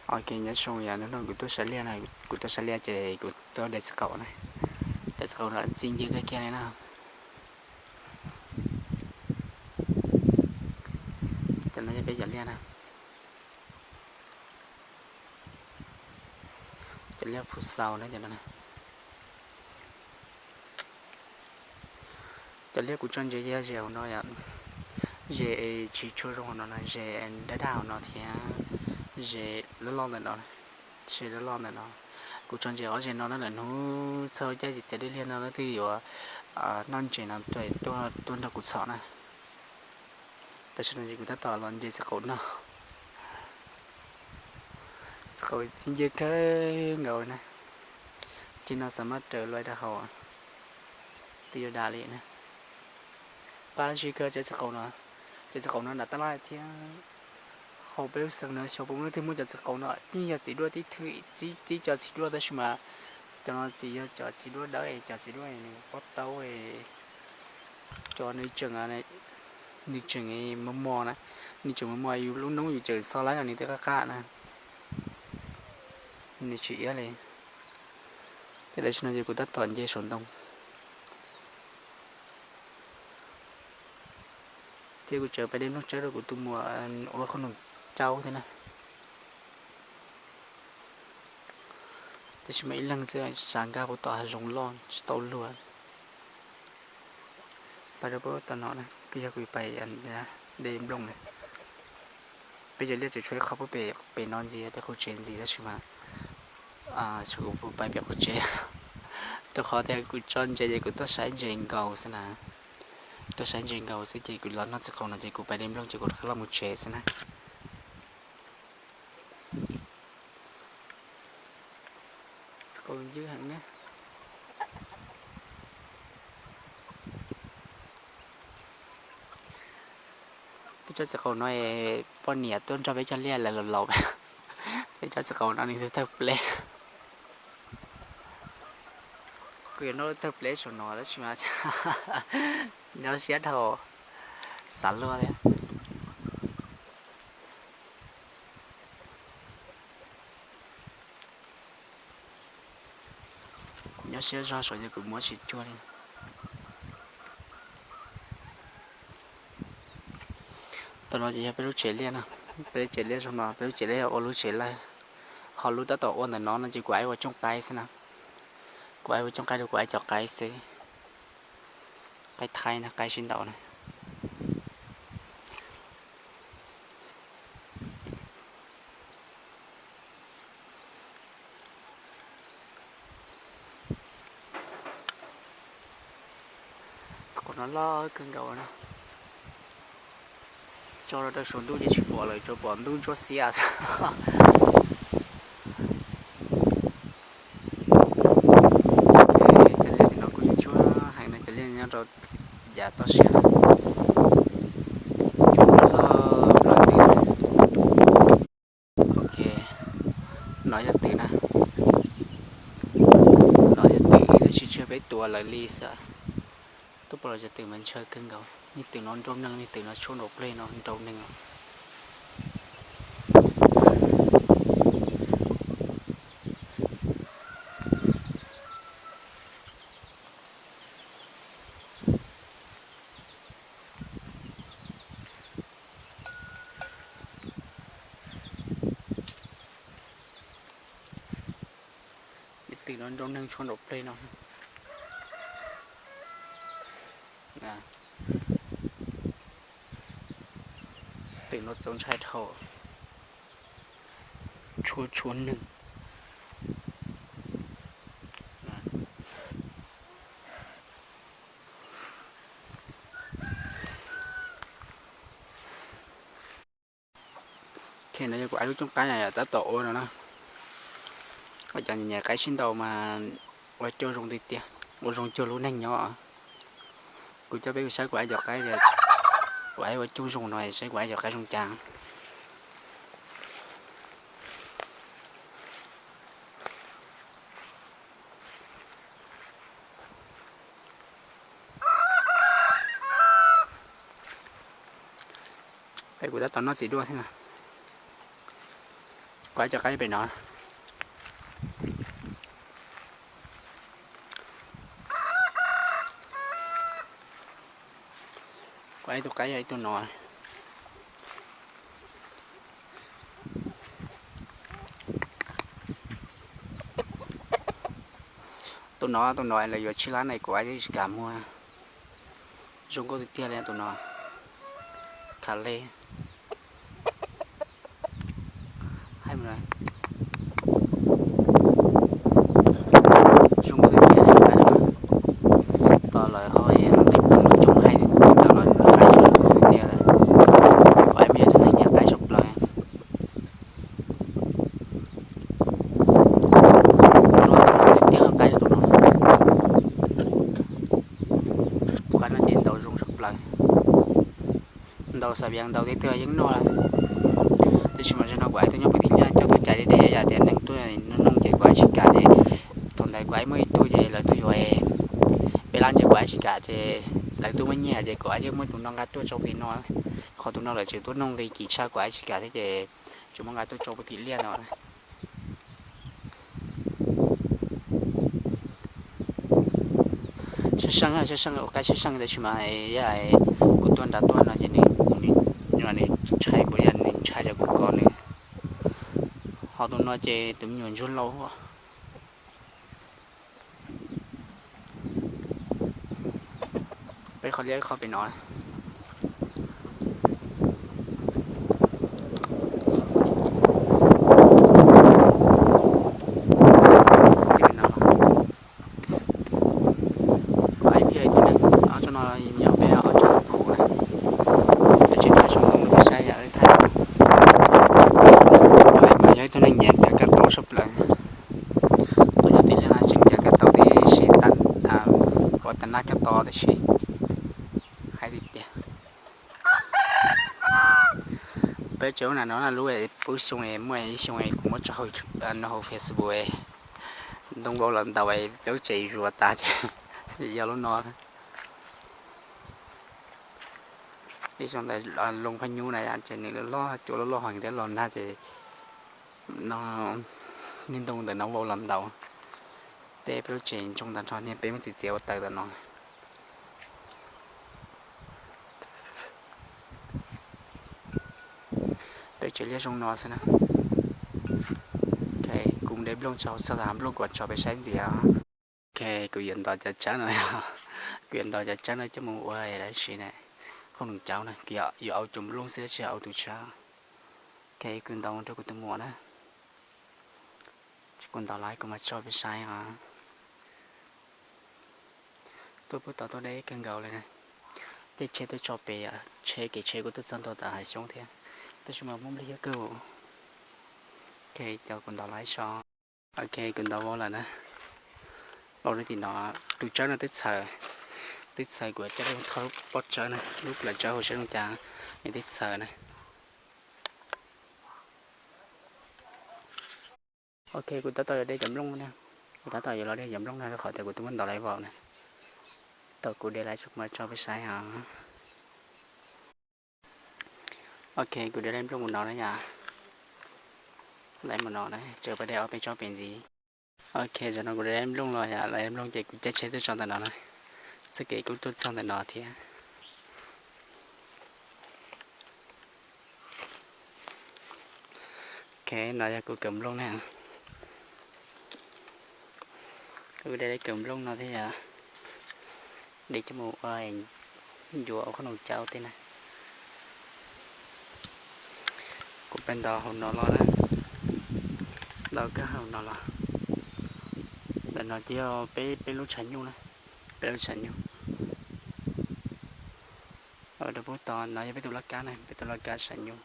Ok, nyob zoo, yog hnub no kuv tuaj saib liaj na, kuv tuaj saib liaj ces kuv tuaj de txiv qaum na. Cov txiv qaum no txi ncw kawg kiag li na. Cov no yog peb cov liaj na. Cov liaj phuv xaus na cov no. Cov liaj kuv tso ntsev yog ze hauv no, ze tsis tshua zoo hauv no, ze daj daj hauv no thiab ze loj loj ntawm no, ze loj loj ntawm no. Kuv tso ntsev ob ze no na, lwm hnub txog caij txiav dej liaj no leej twg yuav noj ntses no tuaj nrog kuv txhom na. Tam sim no ces kuv tab tom los nce txiv qaum no. Txiv qaum txi ncw kawg nkaus na. Ces no xav maj raws luaj rau hauv, twb yuav dam li na. Qab zib kawg cov txiv qaum no, cov txiv qaum no nram tab laj thiab. Hauv peb lub xeev no xyov puas muaj leej twg muaj cov txiv qaum no, yeej yog txiv duaj tib thwm, tib cov txiv duaj tab sis mas cov no tsis yog cov txiv duaj dawb, cov txiv duaj nws pob taub, cov nws tseem, nws tseem mos mos na, nws tseem mos mos yus lub noob yus tseem xo laib no nws twb qab qab na, nws tsis iab li. Ces tam sim no ces kuv tab tom nce saum ntoo thiab kuv tseem pais de nplooj tsawb rau kuv tus muam ua qhob noom caub thiab na. Tab sis mas ib leeg xwb xav nkag puag tom hav zoov loj tsis tau luag. Pais rau puag tom no na, twb yog kuv pais de nplooj na. Peb cov liaj tseem tshuav ib qho puag pem, pem no ntxiv, peb qhov tsev ntxiv tab sis mas kuv pais pem qhov tsev, rau qhov tias kuv tso ntsev ces kuv tuaj saib ntses nkaus xwb na. Tuaj saib ntses nkaus xwb ces kuv los noj txiv qaum no ces kuv pais de nplooj ces kuv rov qab los mus tsev xwb na. Txiv qaum ncw heev na. Peb tsob txiv qaum no poj niam tuaj nrog peb cov liaj lawv laus laus, peb tsob txiv qaum no nws twb tawg pleb. Kuv yuav noj tawg pleb saum no tab sis mas nyob siab dhau, xav luag thiab. Nyob siab zog saum ces kuv muab tsis cuag li. Tam no ces yog peb lub tsev liaj no, peb lub tsev liaj zoo no, peb lub tsev liaj ua lub tsev lawj, ho lub tab tom ua ntawm no no ces kuv aib ua cooj qaib xwb na. Kuv aib ua cooj qaib rau kuv aib cov qaib xwb. Qaib thaib na, qaib sib ntaus na. Txiv qaum no loj kawg nkaus na. Tso rau saum ntuj ces tsis pom lawm, tsuas pom ntuj ntsuab xiab xwb. Cov liaj tim no kuj tsuag tsuag heev na, cov liaj nyob rau yav toj siab na. Tsuag loj plaws twg xwb. Ok, no yog twm na. No yog twm tab sis tsis yog peb tua lawv li xwb. Tuaj pom los cov twm mas ntshaw kawg nkaus, niag twm no nrau neeg, niag twm no tshuab nraum pleg no nrau neeg. Twm no nrau neeg tshuab nraum pleg no. Twm no txaus ntshai dhau, tshuab tshuab neeg. Ok, no yog kuv aib lub cooj qaib na, tab tom ua no na. Ua cov nyam nyam qaib sib ntaus mas ua coj zoo tiag tiag, ua zoo cuag lub neej nyob. Kuv coj peb mus saib kuv aib cov qaib tias kuv aib ua coob zoo no, saib kuv aib cov qaib zoo cas. Peb kuv tab tom noj txiv duaj thiab na. Kuav cov qaib pem no. Kuav ib tug qaib yog ib tug no. Tus no, tus no lawv yuav tsib lab na, kuv yeej tsis kam muag. Zoo nkauj tiag tiag li tus no. Khav le. Zoo nkauj tiag tiag li. Tos lawv ho nqis peev los coob hais tias ntawm no qaib zoo nkauj tiag tiag li. Kuv yeej muaj ib tug neeg nyiam qaib tshaj plaws. Tiag qaib tus no. Tus qaib no ces ntaus zoo tshaj plaws. Ntaus xav vias ntaus tej twg yeej noj lawm. Tab sis mas zaum no kuv hais tuaj nyob puag tim liaj coj tuaj caiv deb deb yam tias neeg tuaj noog ces kuv hais tsis kam ces thaum ntawd kuv hais muaj ib tug ces lawv tuaj yuav peb lab ces kuv hais tsis kam ces lawv tuaj muab nyiag ces kuv hais yeej muab tus no nqa tuaj tso puag tim no. Qhov tus no lawv tseem tuaj noog nqi kim tshaj kuv hais tsis kam thiab ces tseem muab nqa tuaj tso puag tim liaj no. Seej seej, seej seej, ua qaib seej seej tab sis mas yog kuv tuaj nrad tuaj no ces nws, nws ntshai kuv, yog nws ntshai ces kuv kom nws. Ho tus no ces tus me nyuam ntsuag laus. Peb qhov liab qhov pem no. Ib pliag ib tug neeg ob tsob no yog peb ob tsob phuv na, peb tsis thaij zoo no peb saib yam li thaij. Mas yog ib tug neeg nyiam ncav kab tau tshaj plaws. Tuaj nyob tim liaj no tseem ncav kab tau tib si, ua tas nab kab tau tiam sis hais tias tiag. Peb tsev ub na no lub pub xyoo muaj ib xyoo kuv muab tso no hauv Facebook, ntoo vau los ntaus peb lub tsev zuav tas ces yog lub no. Ib xyoo ntawd loo phaj nyub na ces nws loj loj, cua loj loj heev thiab los nag ces no niag ntoo ntawm no vau los ntaus tej peb lub tsev ntsoog tag nrho, niag peb muab txiav txiav ua taws ntawm no. Peb tsev liaj zoo no xwb na. Kuv de nplooj tso txog tas nplooj kuv tso peb saib ntxiv. Ok, kuv yuav ntaus cov tsawb no, kuv yuav ntaus cov tsawb no coj mus ua dab tsi ne, khoom num cauv na, kuv yuav au cov nplooj xwb tsis au tus tsawb. Ok, kuv ntaus rau kuv tus muam na. Ces kuv ntaus lawm kuv mam tso peb saib os. Tuaj pub tod tuaj deb kawg nkaus li na. Tej tsheb tuaj tso pem, tsheb kev tsheb kuj tuaj txog ntua tas hav xyoob thiab, tab sis mas muaj nplig ib kawg. Ok, cov kuv ntaus lawm so. Ok, kuv ntaus vau lawm na. Vau rau tim no, tus tsawb no twb txhaws, twb txhaws kuv coj lub thauj lub pob tsawb na, lub plawv tsawb hauv saib zoo cas, nws twb txhaws na. Ok, kuv tab tom yuav de cov nplooj na, kuv tab tom yuav los de cov nplooj no rau qhov tias kuv twb muab ntaus lawm vau na. Thaum kuv de lawm ces kuv mam tso peb saib os. Ok, kuv de lawm nplooj mus no na yom. Lawm mus no na, tseem pab de ob peb tsob pem ntxiv. Ok, zaum no kuv de lawm nplooj los yom, lawm nplooj ces kuv caij tsheb tuaj tso ntawm no na. Txoj kev kuj tuaj txog ntawm no thiab. Ok, no yog kuv kawm nplooj na. Kuv de lawm kawm nplooj no thiab yom. De coj mus ua ncuav ua khoom num cauv tej na. Kuv pab ntaus hauv no los na. Ntaus kab hauv no los. Ntawm no ces yog peb, peb lub tshav nyuj na. Peb lub tshav nyuj. Rau pub tod no yog peb tus laj kab na, peb tus laj kab tshav nyuj.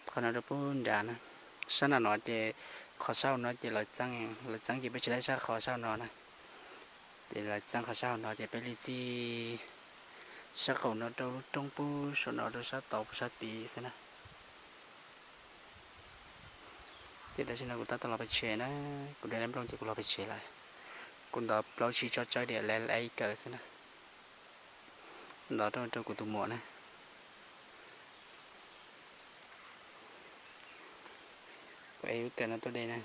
Qhov no rau pub nrad na. Sab nram no ces, qhov sab hauv no ces lawv txeeb, lawv txeeb ces peb tsis tau sab qhov sab hauv no na. Ces lawv txeeb qhov sab hauv no ces peb li txij sab qaum no rau lub roob pub saum no rau sab tod pub sab tid xwb na. Ces tam sim no kuv tab tom los pem tsev na, kuv de lawm nplooj ces kuv los pem tsev lawm. Kuv ntaus plaub tsib tsob tsawb diam lawm ib kawm xwb na. Ntaus rau, rau kuv tus muam na. qev lub kawm no tuaj de na.